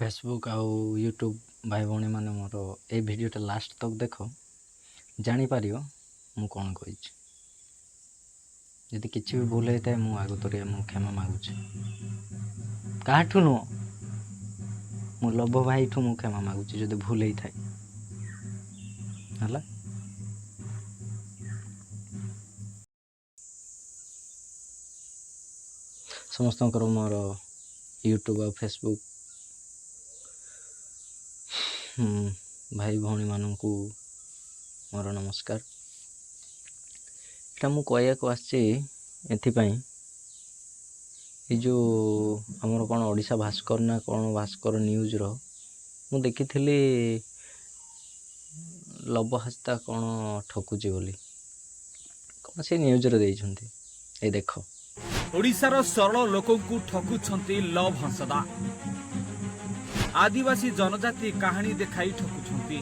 Facebook ଆଉ YouTube ଭାଇ ଭଉଣୀମାନେ ମୋର ଏଇ ଭିଡ଼ିଓଟା ଲାଷ୍ଟ ତକ୍ ଦେଖ, ଜାଣିପାରିବ ମୁଁ କ'ଣ କହିଛି। ଯଦି କିଛି ବି ଭୁଲ ହେଇଥାଏ ମୁଁ ଆଗତୁରିଆ ମୁଁ କ୍ଷମା ମାଗୁଛି, କାହାଠୁ ନୁହଁ, ମୁଁ ଲଭ ଭାଇଠୁ ମୁଁ କ୍ଷମା ମାଗୁଛି ଯଦି ଭୁଲ ହେଇଥାଏ। ହେଲା, ସମସ୍ତଙ୍କର ମୋର ୟୁଟ୍ୟୁବ୍ ଆଉ ଫେସବୁକ୍ ଭାଇ ଭଉଣୀମାନଙ୍କୁ ମୋର ନମସ୍କାର। ଏଇଟା ମୁଁ କହିବାକୁ ଆସିଛି ଏଥିପାଇଁ, ଏ ଯେଉଁ ଆମର କ'ଣ ଓଡ଼ିଶା ଭାସ୍କର ନା କ'ଣ ଭାସ୍କର ନ୍ୟୁଜ୍ର ମୁଁ ଦେଖିଥିଲି ଲବ ହାସ୍ତା କ'ଣ ଠକୁଛି ବୋଲି, କ'ଣ ସେ ନ୍ୟୁଜ୍ରେ ଦେଇଛନ୍ତି। ଏଇ ଦେଖ, ଓଡ଼ିଶାର ସରଳ ଲୋକଙ୍କୁ ଠକୁଛନ୍ତି ଲଭ୍ ହଂସଦା। ଆଦିବାସୀ ଜନଜାତି କାହାଣୀ ଦେଖାଇ ଠକୁଛନ୍ତି,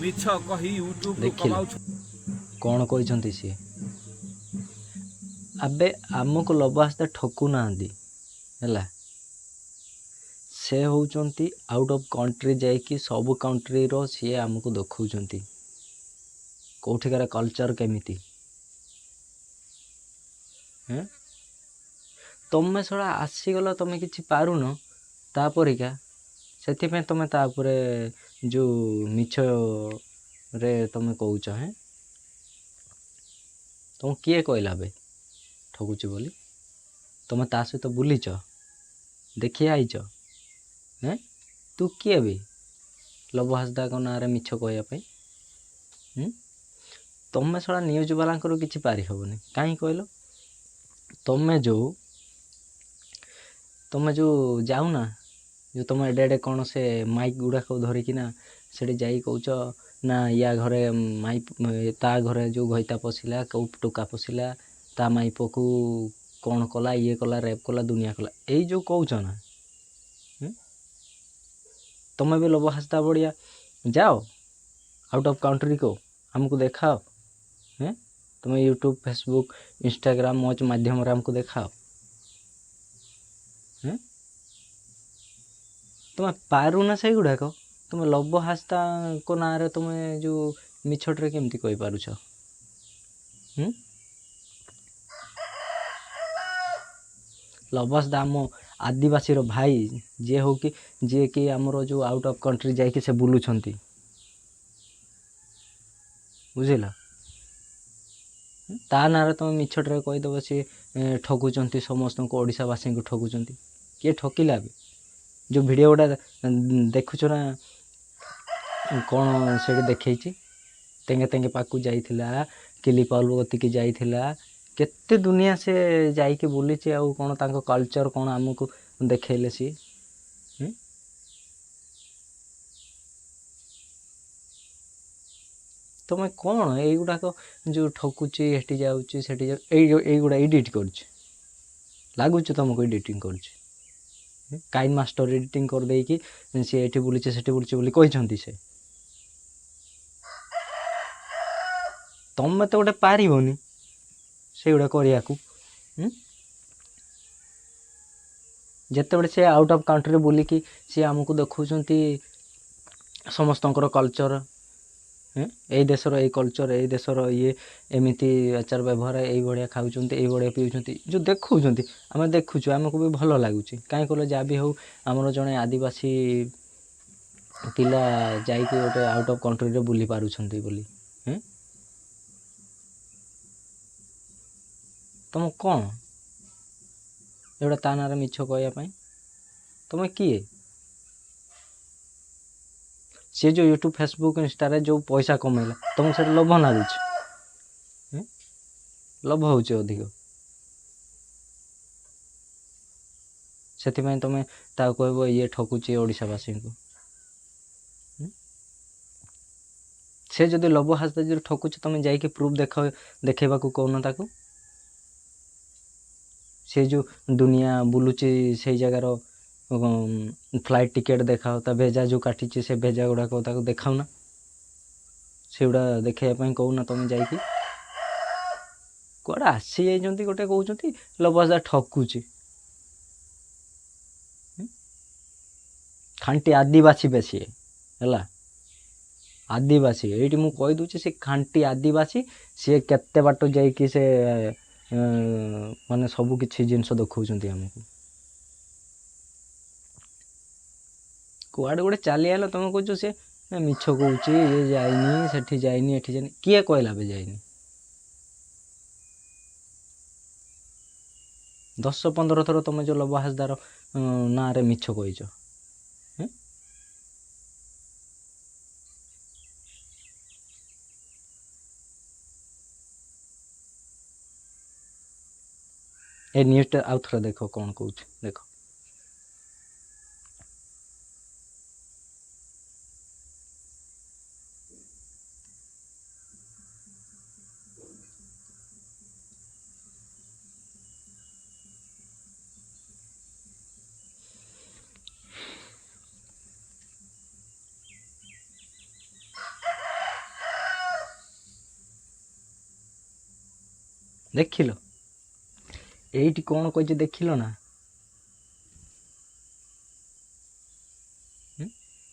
ମିଛ କହି ୟୁଟ୍ୟୁବରୁ ଦେଖିଲ କମାଉଛନ୍ତି କ'ଣ କହିଛନ୍ତି ସିଏ। ଆବେ ଆମକୁ ଲବ ହାସ୍ତା ଠକୁନାହାନ୍ତି, ହେଲା। ସେ ହେଉଛନ୍ତି ଆଉଟ୍ ଅଫ୍ କଣ୍ଟ୍ରି ଯାଇକି ସବୁ କଣ୍ଟ୍ରିର ସିଏ ଆମକୁ ଦେଖାଉଛନ୍ତି କେଉଁଠିକାର କଲଚର୍ କେମିତି। ହେଁ, ତମେ ଶଳା ଆସିଗଲ, ତମେ କିଛି ପାରୁନ ତା ପରିକା, ସେଥିପାଇଁ ତମେ ତା ଉପରେ ଯେଉଁ ମିଛରେ ତମେ କହୁଛ। ହେଁ, ତମକୁ କିଏ କହିଲା ବେ ଠକୁଛି ବୋଲି? ତମେ ତା ସହିତ ବୁଲିଛ, ଦେଖି ଆଇଛ? ହେଁ, ତୁ କିଏ ବେ ଲବ ହାସଦାଙ୍କ ନାଁରେ ମିଛ କହିବା ପାଇଁ? ତମେ ଶଳା ନ୍ୟୁଜ୍ ବାଲାଙ୍କର କିଛି ପାରି ହେବନି। କାହିଁ କହିଲ? ତମେ ଯେଉଁ ଯାଉନା, ଯେଉଁ ତମ ଏଡ଼େ ଏଡ଼େ କ'ଣ ସେ ମାଇକ୍ ଗୁଡ଼ାକ ଧରିକିନା ସେଠି ଯାଇ କହୁଛ ନା ୟା ଘରେ ମାଇପ, ତା ଘରେ ଯେଉଁ ଘଇତା ପଶିଲା, କେଉଁ ଟୋକା ପଶିଲା, ତା ମାଇପକୁ କ'ଣ କଲା, ଇଏ କଲା, ରେପ୍ କଲା, ଦୁନିଆ କଲା, ଏଇ ଯେଉଁ କହୁଛ ନା, ତମେ ବି ଲବ ହାସ୍ତା ବଢ଼ିଆ ଯାଅ ଆଉଟ୍ ଅଫ୍ କଣ୍ଟ୍ରିକୁ, ଆମକୁ ଦେଖାଅ। ହେଁ, ତୁମେ ୟୁଟ୍ୟୁବ୍, ଫେସବୁକ୍, ଇନଷ୍ଟାଗ୍ରାମ୍ ମଞ୍ଚ ମାଧ୍ୟମରେ ଆମକୁ ଦେଖାଅ। ହେଁ, ତୁମେ ପାରୁନା ସେଇଗୁଡ଼ାକ, ତୁମେ ଲବ ହାସ୍ତାଙ୍କ ନାଁରେ ତୁମେ ଯେଉଁ ମିଛଟରେ କେମିତି କହିପାରୁଛ? ଲବ ହାସ୍ତା ଆମ ଆଦିବାସୀର ଭାଇ, ଯିଏ ହଉ କି ଯିଏକି ଆମର ଯେଉଁ ଆଉଟ୍ ଅଫ୍ କଣ୍ଟ୍ରି ଯାଇକି ସେ ବୁଲୁଛନ୍ତି, ବୁଝିଲ? ତା ନାଁରେ ତୁମେ ମିଛଟରେ କହିଦେବ ସିଏ ଠକୁଛନ୍ତି ସମସ୍ତଙ୍କୁ, ଓଡ଼ିଶାବାସୀଙ୍କୁ ଠକୁଛନ୍ତି। କିଏ ଠକିଲା ବି? ଯେଉଁ ଭିଡ଼ିଓ ଗୁଡ଼ା ଦେଖୁଛ ନା କ'ଣ ସେଠି ଦେଖେଇଛି, ତେଙ୍ଗେ ତେଙ୍ଗେ ପାଖକୁ ଯାଇଥିଲା, କିଲିପାଉଲ କତିକି ଯାଇଥିଲା, କେତେ ଦୁନିଆ ସେ ଯାଇକି ବୁଲିଛି, ଆଉ କ'ଣ ତାଙ୍କ କଲଚର୍ କ'ଣ ଆମକୁ ଦେଖେଇଲେ ସିଏ। ତୁମେ କ'ଣ ଏଇଗୁଡ଼ାକ ଯେଉଁ ଠକୁଛି, ଏଠି ଯାଉଛି ସେଠି ଯାଉଛି, ଏଇଗୁଡ଼ା ଏଡ଼ିଟ୍ କରୁଛି, ଲାଗୁଛି ତୁମକୁ ଏଡ଼ିଟିଂ କରୁଛି? କାଇନ୍ ମାଷ୍ଟର ଏଡ଼ିଟିଂ କରିଦେଇକି ସିଏ ଏଠି ବୁଲିଛି ସେଠି ବୁଲିଛି ବୋଲି କହିଛନ୍ତି ସେ। ତମେ ତ ଗୋଟେ ପାରିବନି ସେଇଗୁଡ଼ା କରିବାକୁ। ଯେତେବେଳେ ସେ ଆଉଟ୍ ଅଫ୍ କଣ୍ଟ୍ରିରେ ବୁଲିକି ସିଏ ଆମକୁ ଦେଖାଉଛନ୍ତି ସମସ୍ତଙ୍କର କଲଚର୍, ଏଇ ଦେଶର ଏଇ କଲଚର୍, ଏଇ ଦେଶର ଇଏ ଏମିତି ଆଚାର ବ୍ୟବହାର, ଏଇଭଳିଆ ଖାଉଛନ୍ତି, ଏଇଭଳିଆ ପିଉଛନ୍ତି, ଯେଉଁ ଦେଖାଉଛନ୍ତି, ଆମେ ଦେଖୁଛୁ, ଆମକୁ ବି ଭଲ ଲାଗୁଛି। କାହିଁ କହିଲ, ଯାହା ବି ହଉ ଆମର ଜଣେ ଆଦିବାସୀ ପିଲା ଯାଇକି ଗୋଟେ ଆଉଟ୍ ଅଫ୍ କଣ୍ଟ୍ରିରେ ବୁଲି ପାରୁଛନ୍ତି ବୋଲି। ତମ କ'ଣ ଏଗୁଡ଼ା ତା ନାଁରେ ମିଛ କହିବା ପାଇଁ ତମେ କିଏ? ସିଏ ଯେଉଁ ୟୁଟ୍ୟୁବ୍, ଫେସବୁକ୍, ଇନଷ୍ଟାରେ ଯେଉଁ ପଇସା କମେଇଲା, ତମକୁ ସେଟା ଲୋଭ ଲାଗୁଛି? ଲୋଭ ହେଉଛି ଅଧିକ, ସେଥିପାଇଁ ତମେ ତାକୁ କହିବ ଇଏ ଠକୁଛି ଓଡ଼ିଶାବାସୀଙ୍କୁ। ସେ ଯଦି ଲବ ହାସ୍ତା ଯଦି ଠକୁଛି, ତମେ ଯାଇକି ପ୍ରୁଫ୍ ଦେଖେଇବାକୁ କହୁନ ତାକୁ। ସେ ଯେଉଁ ଦୁନିଆ ବୁଲୁଛି ସେଇ ଜାଗାର ଫ୍ଲାଇଟ୍ ଟିକେଟ୍ ଦେଖାଅ, ତା ଭେଜା ଯେଉଁ କାଟିଛି ସେ ଭେଜା ଗୁଡ଼ାକ ତାକୁ ଦେଖାଉନା, ସେଗୁଡ଼ା ଦେଖେଇବା ପାଇଁ କହୁନା ତମେ ଯାଇକି। କୁଆଡ଼େ ଆସିଯାଇଛନ୍ତି ଗୋଟେ କହୁଛନ୍ତି ଲବ ହାସ୍ତା ଠକୁଛି। ଖାଣ୍ଟି ଆଦିବାସୀ ବେ ସିଏ, ହେଲା ଆଦିବାସୀ। ଏଇଠି ମୁଁ କହିଦେଉଛି, ସେ ଖାଣ୍ଟି ଆଦିବାସୀ। ସିଏ କେତେ ବାଟ ଯାଇକି ସେ ମାନେ ସବୁ କିଛି ଜିନିଷ ଦେଖାଉଛନ୍ତି ଆମକୁ। କୁଆଡ଼େ ଗୋଟେ ଚାଲି ଆଇଲ, ତୁମେ କହୁଛ ସେ ମିଛ କହୁଛି, ଇଏ ଯାଇନି ସେଠି, ଯାଇନି ଏଠି, ଯାଇନି। କିଏ କହିଲା ବେ ଯାଇନି? 10-15 ଥର ତୁମେ ଯେଉଁ ଲବ ହାସଦାର ନାଁରେ ମିଛ କହିଛ। ଏ ନ୍ୟୁଜ୍ଟା ଆଉ ଥରେ ଦେଖ, କ'ଣ କହୁଛି ଦେଖ। ଦେଖିଲ ଏଇଠି କ'ଣ କହିଛି, ଦେଖିଲ ନା?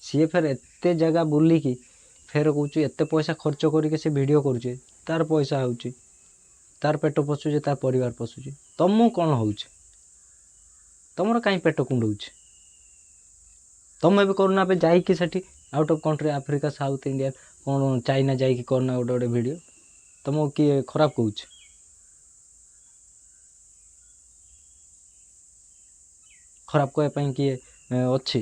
ସିଏ ଫେର ଏତେ ଜାଗା ବୁଲିକି ଫେର କହୁଛି, ଏତେ ପଇସା ଖର୍ଚ୍ଚ କରିକି ସେ ଭିଡ଼ିଓ କରୁଛି, ତାର ପଇସା ହେଉଛି, ତାର ପେଟ ପୋଷୁଛି, ତାର ପରିବାର ପୋଷୁଛି। ତମକୁ କ'ଣ ହେଉଛି? ତମର କାହିଁ ପେଟ କୁଣ୍ଡଉଛି? ତମେ ବି କରୁନା ଏବେ ଯାଇକି ସେଠି out of country, Africa, south India, କ'ଣ ଚାଇନା ଯାଇକି କରୁନା ଗୋଟେ ଗୋଟେ ଭିଡ଼ିଓ? ତମକୁ କିଏ ଖରାପ କହୁଛି? ଖରାପ କହିବା ପାଇଁ କିଏ ଅଛି?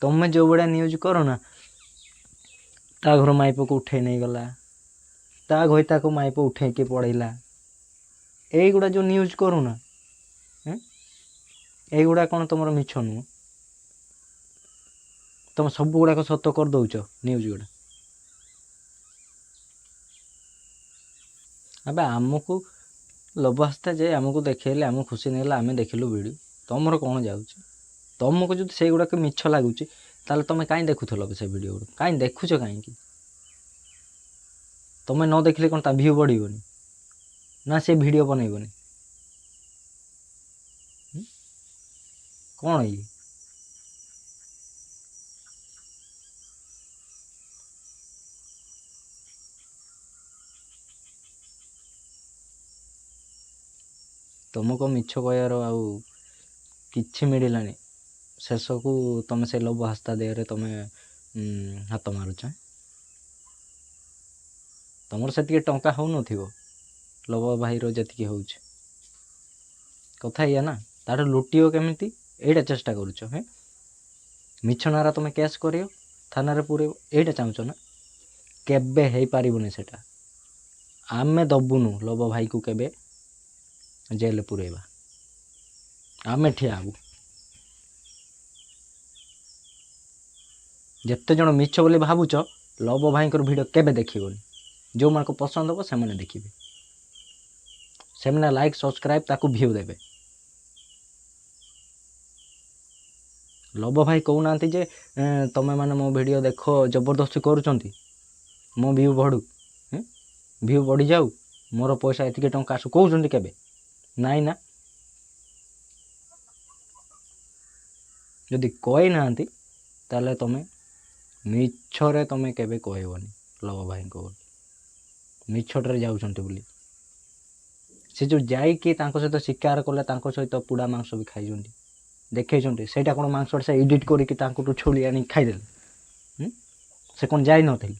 ତମେ ଯେଉଁ ଭଳିଆ ନ୍ୟୁଜ୍ କର ନା, ତା ଘର ମାଇପକୁ ଉଠେଇ ନେଇଗଲା, ତା ଘଇତାକୁ ମାଇପ ଉଠେଇକି ପଳେଇଲା, ଏଇଗୁଡ଼ା ଯେଉଁ ନ୍ୟୁଜ୍ କରୁନା, ଏଇଗୁଡ଼ା କ'ଣ ତୁମର ମିଛ ନୁହଁ? ତୁମେ ସବୁ ଗୁଡ଼ାକ ସତ କରିଦେଉଛ ନ୍ୟୁଜ୍ ଗୁଡ଼ା। ଆବେ ଆମକୁ ଲବ ହାସଦା ଯେ ଆମକୁ ଦେଖେଇଲେ, ଆମକୁ ଖୁସି ନେଲା, ଆମେ ଦେଖିଲୁ ଭିଡ଼ିଓ, ତୁମର କ'ଣ ଯାଉଛି? ତୁମକୁ ଯଦି ସେଇଗୁଡ଼ାକ ମିଛ ଲାଗୁଛି, ତାହେଲେ ତୁମେ କାହିଁ ଦେଖୁଥିଲ ସେ ଭିଡ଼ିଓ ଗୁଡ଼ା? କାହିଁ ଦେଖୁଛ କାହିଁକି? ତୁମେ ନ ଦେଖିଲେ କ'ଣ ତା ଭିଉ ବଢ଼ିବନି ନା ସେ ଭିଡ଼ିଓ ବନେଇବନି? କ'ଣ ଇଏ? ତୁମକୁ ମିଛ କହିବାର ଆଉ କିଛି ମିଳିଲାନି, ଶେଷକୁ ତୁମେ ସେ ଲବ ହାସଦା ଦେହରେ ତୁମେ ହାତ ମାରୁଛ। ତୁମର ସେତିକି ଟଙ୍କା ହେଉନଥିବ ଲବ ଭାଇର ଯେତିକି ହେଉଛି। କଥା ଏଇଆ ନା, ତାଠୁ ଲୁଟିବ କେମିତି ଏଇଟା ଚେଷ୍ଟା କରୁଛ। ହେଁ, ମିଛ ନାଁରେ ତୁମେ କେସ୍ କରିବ, ଥାନାରେ ପୁରେଇବ, ଏଇଟା ଚାହୁଁଛ ନା? କେବେ ହେଇପାରିବନି ସେଇଟା। ଆମେ ଦବୁନୁ ଲବ ଭାଇକୁ କେବେ ଜେଲରେ ପୁରେଇବା, ଆମେ ଠିଆ ହେବୁ। ଯେତେ ଜଣ ମିଛ ବୋଲି ଭାବୁଛ, ଲବ ଭାଇଙ୍କର ଭିଡ଼ିଓ କେବେ ଦେଖିବନି। ଯେଉଁମାନଙ୍କୁ ପସନ୍ଦ ହେବ ସେମାନେ ଦେଖିବେ, ସେମାନେ ଲାଇକ୍, ସବସ୍କ୍ରାଇବ୍, ତାକୁ ଭିଉ ଦେବେ। ଲବ ଭାଇ କହୁନାହାନ୍ତି ଯେ ତମେମାନେ ମୋ ଭିଡ଼ିଓ ଦେଖ, ଜବରଦସ୍ତି କରୁଛନ୍ତି, ମୋ ଭିଉ ବଢ଼ୁ, ଭିଉ ବଢ଼ିଯାଉ, ମୋର ପଇସା ଏତିକି ଟଙ୍କା ଆସୁ, କହୁଛନ୍ତି କେବେ? ନାଇଁ ନା। ଯଦି କହିନାହାନ୍ତି, ତାହେଲେ ତୁମେ ମିଛରେ ତୁମେ କେବେ କହିବନି ଲବ ଭାଇଙ୍କ ବୋଲି ମିଛଟାରେ ଯାଉଛନ୍ତି ବୋଲି। ସେ ଯେଉଁ ଯାଇକି ତାଙ୍କ ସହିତ ଶିକାର କଲେ, ତାଙ୍କ ସହିତ ପୋଡ଼ା ମାଂସ ବି ଖାଇଛନ୍ତି, ଦେଖେଇଛନ୍ତି, ସେଇଟା କ'ଣ ମାଂସଟା ସେ ଏଡ଼ିଟ୍ କରିକି ତାଙ୍କଠୁ ଛୋଳି ଆଣିକି ଖାଇଦେଲେ? ସେ କ'ଣ ଯାଇନଥିଲେ?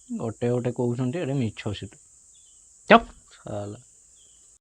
ଗୋଟେ ଗୋଟେ କହୁଛନ୍ତି ଏଇଟା ମିଛ। ସେଠୁ ଚପ୍ ସାଲା।